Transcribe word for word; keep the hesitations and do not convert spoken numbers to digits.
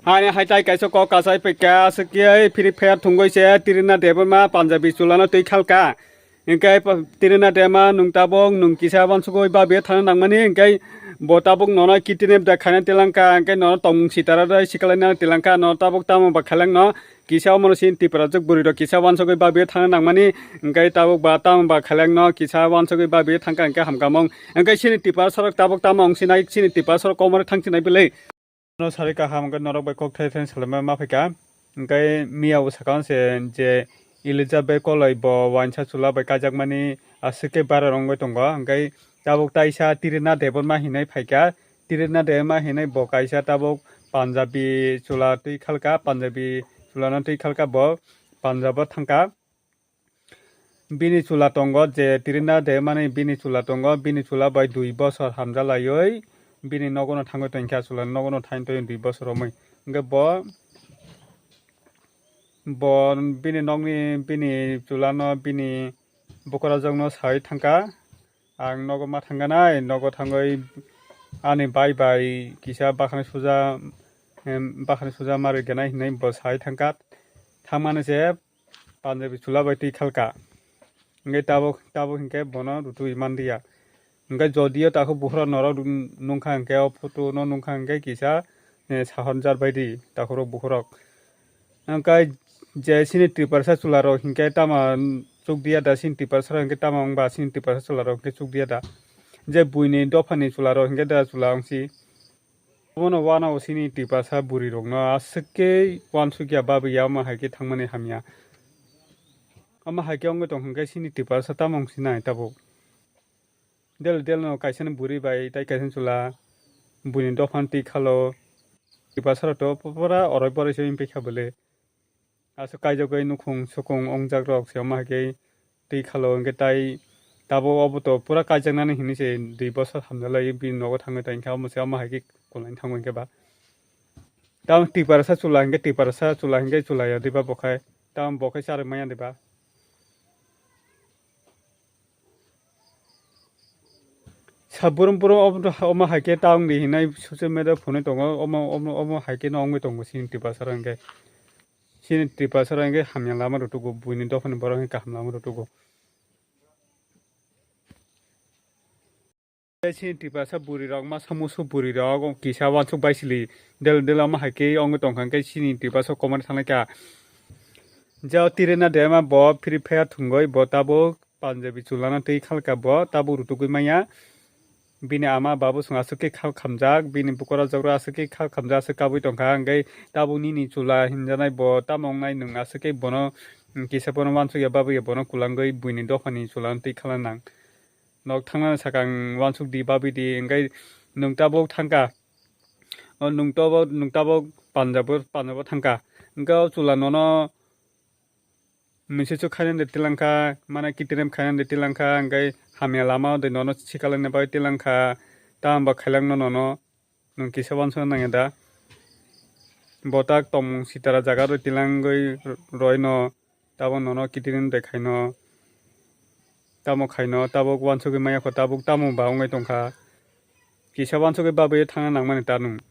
Ani hai tai kaisa kok kasai paikha, aswk khe Free Fire thwngwi se Tirina Debbarma Punjabi chulano twi khalka. Hwnkhe pa-, Tirina Debbarma nwng tabuk nwng kisa wansugwi babiya thangna nangmani, hwnkhe bo tabuk nono kidnap da khaina tilangkha, hwnkhe nono tongmung sitara da sikalaina tilangkha, nono tabuk tamo ba khailangno kisa omono sin Tiprajwk bwrwi rok kisa wansugwi babiya thangna nangmani, hwnkhe tabuk ba tamo ba khailangno kisa wansugwi babiya thangkha, hwnkhe hamkamung, hwnkhe sini Tiprasarok tabuk tamo wngsinai, sini Tiprasarok komoro thangsinai bwlwi. No sari kaham hwnkhe norok bai kok thai thai salaima ma phaikha. Hwnkhe miya bo sakang se je Elizabeth Koloi bo wainsa chwla bai kaijakmani aswk khe bara rwngwi tongo. Hwnkhe tabuk taisa Tirina Debbarma hinwi phaikha. Tirina Debbarma hinwi bo kaisa tabuk Punjabi chwla twi khalka, Punjabi chwlano twi khalka bo Punjabo thangkha. Bini chwla tongo je Tirina Debbarmani bini chwla tongo, bini chwla bai dui bosor hamjalaiwi bini nogono thangwi tongkha, chwla nogono thain twi dui bosor romwi. Hwnkhe bo, bo bini nokni bini chwlano bini bukurajwkno sawi thangkha, "Ang nogo ma thangkhanai, nogo thangwi ani bai bai kisa bakhani suja, em, bakhani suja ma rwgwnai," hinwi bo sawi thangkha. Thangmani se Punjabi chwla bai twi khalka. Hwnkhe tabuk, tabuk hinkhe bono rutui manliya. Hwnkhe jodio takhuk bukhura norok nungkha hinkhe o photo no nungkha hinkhe kisa, eh, sahor jar baidi takhukrok bukhurok. Hwnkhe je sini Tiprasa chwla rok hinkhe tama chukdiya da, sini Tiprasa rok hinkhe tama wngba sini Tiprasa chwla rok hinkhe chukdiya da. Je buini dophani chwla rok hinkhe da chwla wngsi. Omono uanao sini Tiprasa bwrwi rokno aswk khe uansukya, babiya, omo hai khe thangmani hamya. Omo hai khe wngwi tong hwnkhe sini Tiprasa tamo wngsinai tabuk. Del del no kaisa ni bwrwi bai tai kaisa ni chwla buini dophano twi khalo. Tiprasa rok to pura oroi poroi se wngpikha bwle. Aswk kaijagwi nukhung sukung wngjak rok se omo hai khe twi khalo, hwnkhe tai tabuk obo to pura kaijaknani hinwi se dui bosor hamjak lai bini nogo thangwi tongkha, omo se omo hai khe kwlai thango hwnkhe ba. Tamo Tiprasa chwla hwnkhe Tiprasa chwla hwnkhe chwla ya diba bo khai, tamo bo khai charwi manya diba. Saburum burum omo, omo hai khe ta wngdi hinai social media phunui tongo, omo, omo, omo hai khe no wngwi tongo sini Tiprasa rok hwnkhe. Sini Tiprasa rok hwnkhe hamya lama rw tugo, buini dophani borok hwnkhe kaham lama rw tugo. Sini Tiprasa bwrwi rok masa musu bwrwi rok kisa uansuk bai sili del del omo hai khe wngwi tongkha hwnkhe sini Tiprasa komani thanglai kha. Jao Tirina Debbarma bo Free Fire thwngwi bo tabuk Punjabi chwlano twi khalka bo tabuk rutugwi manya. Bini ama babu song aswk khe khal khamjak, bini bukurok jagro aswk khe khal khamjak, aswk kabui tongkha. Hwnkhe tabuk nini chwla hinjanai bo tamo wngnai nwng aswk khe bono, mm, kisa bono uansukya babukya bono kwlangwi buini dophani chwlano twi khalna nang. Nok thangnani sakang uansuk di babui di, hwnkhe nwng tabuk thangkha. O nwng tabuk, nwng tabuk Punjabo, Punjabo thangkha. Hwnkhe o chwla nono message o khainani de tilangkha, mane kitirem khainani de tilangkha, hwnkhe hamya lama o de nono sikalaina bai tilangkha, tamo ba khailangno nono, nwng kisa uansukna nangya da? Bo tak tongmung sitara jaga rwi tilangwi roino, tabo nono kitirem de khaino, tamo khaino, tabuk uansugwi maya kho, tabuk tamo ba wngwi tongkha, kisa uansugwi babui thangna nangmani ta nwng?